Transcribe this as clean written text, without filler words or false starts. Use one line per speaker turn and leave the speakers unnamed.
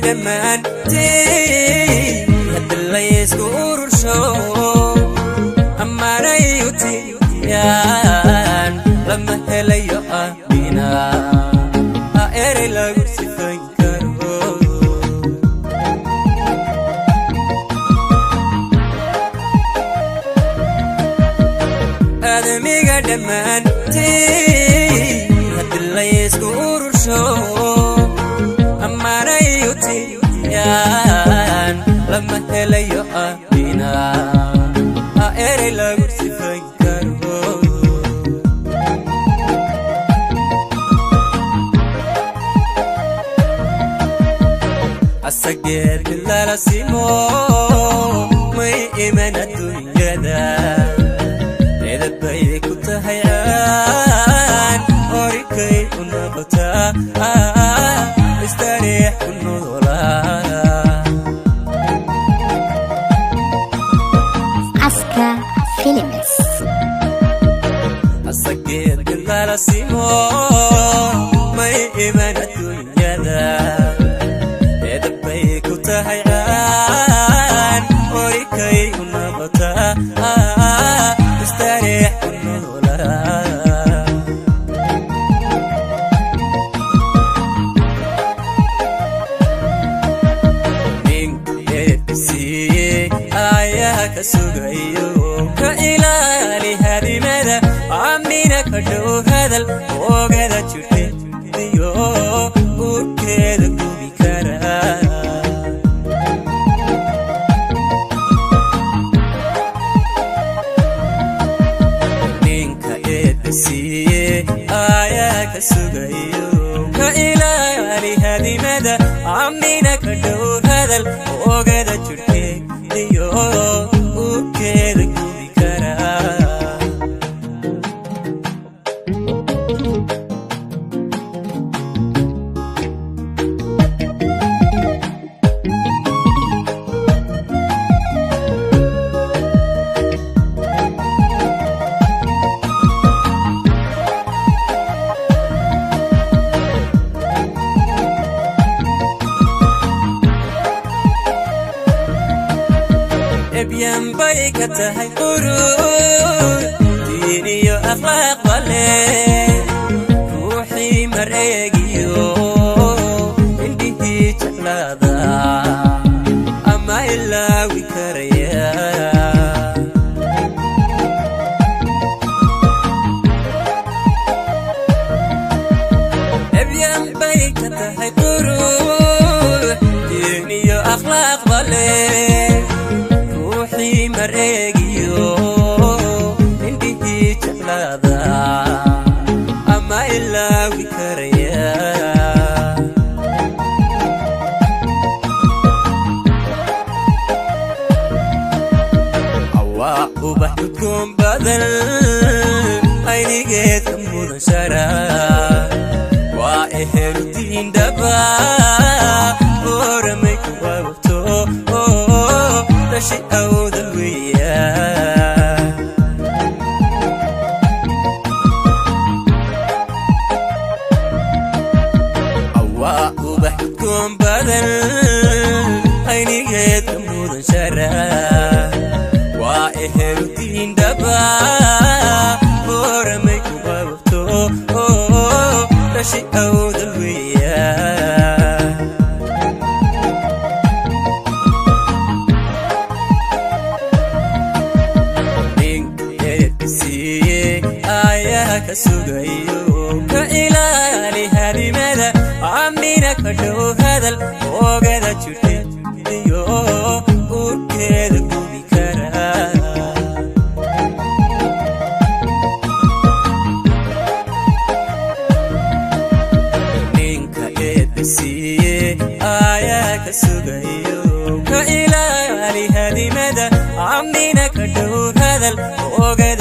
Dhammaantii hadda laysku urursho, ammaanay u tiriyaan lama helayo amina erey lagu sifayn karo. Aadamiga dhammaantii hadda laysku urursho, ammaanay u tiriyaan lama helayo amina erey lagu sifayn karo. Asageed mid lala simo may iman adduunyada, edab bay ku tahay caan, horikay u noqotaa, istariix ku noolaa.
Aska Films.
Asageed mid lala simo may iman adduunyada, edab bay ku tahay caan, horikay u noqotaa, istariix ku noolaa. Ninka eebisiiye ayaa ka sugayo, ka ilaali hadimada, amina ka dhow hadal, oogada jirteediyo urkeeda gubi kara. Ninka eebisiiye ayaa ka sugayo, ka ilaali hadimada, amina ka dhow hadal, oogada jirteediyo urkeeda gubi kara. Ebyan bay ka tahay qurur, diin iyo akhlaaq bale, ruuxii mar eegiyo indhihii jeclaada ama ilaawi karaya. Ebyan bay ka tahay qurur, diin iyo akhlaaq bale, ruuxii mar eegiyo indhihii jeclaada ama ilaawi karaya. Waa ubax udgoon badan, aynigeed ka mudan shara, waa eheludiin dhaba, ooramay ku qabto dhashi awdal weeya. Waa ubax udgoon badan, aynigeed ka mudan shara, waa eheludiin dhaba, ooramay ku qabto dhashi awdal weeya. Ninka eebisiiye ayaa ka sugayo, ka ilaali hadimada, amina ka dhow hadal, oogada jirteediyo urkeeda gubi kara. Ninka eebisiiye ayaa ka sugayo, ka ilaali hadimada, amina ka dhow hadal, oogada